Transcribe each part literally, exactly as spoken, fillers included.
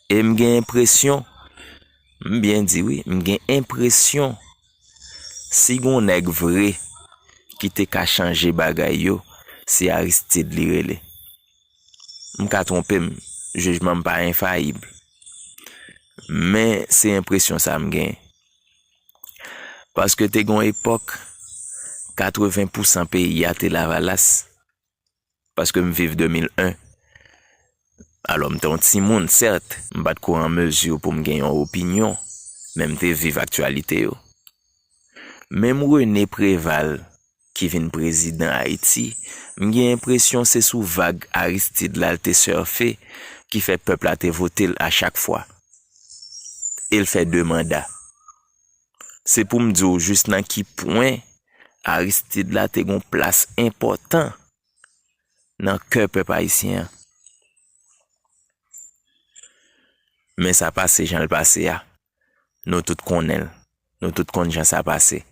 E m gen enpresyon, m byen di wi, m gen enpresyon, si gon nèg vre ki te ka chanje bagay yo, se Aristide li rele. M ka twonpe m, jijman m pa enfayib. Men se enpresyon sa m gen. Paske te gon epòk, katreven pousan peyi a te Lavalas. Paske m viv de mil en. Alò, m te yon timoun, sèt, m pa t ko an mezi pou m gen yon opinyon, men m te viv aktyalite yo. Menm René Préval, ki vin prezidan Ayiti, m gen enpresyon se sou vag Aristide la l te sèfe, ki fè pèp la te vote l a chak fwa. E l fè de manda. Se pou m di w jis nan ki pwen Aristide la te gon plas enpòtan nan kè pèp ayisyen an. Men sa pase jan l pase a, nou tout konnen l. Nou tout konn jan sa pase.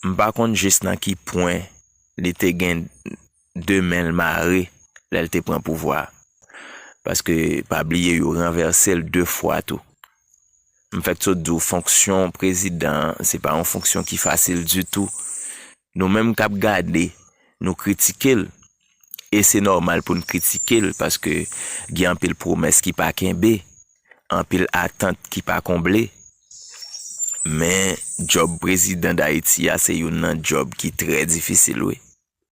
M pa konn jis nan ki pwen li te gen de men l mare lè l te pran pouvwa a. Paske, pa bliye, yo ranvèse l de fwa tou. M fèk sot di w, fonksyon prezidan an, se pa yon fonksyon ki fasil ditou. Nou menm k ap gade, nou kritike l. E se nòmal pou n kritike l, paske gen anpil pwomès ki pa kenbe, anpil atant ki pa konble. Men, djòb prezidan Dayiti a, se youn nan djòb ki trè difisil, wi.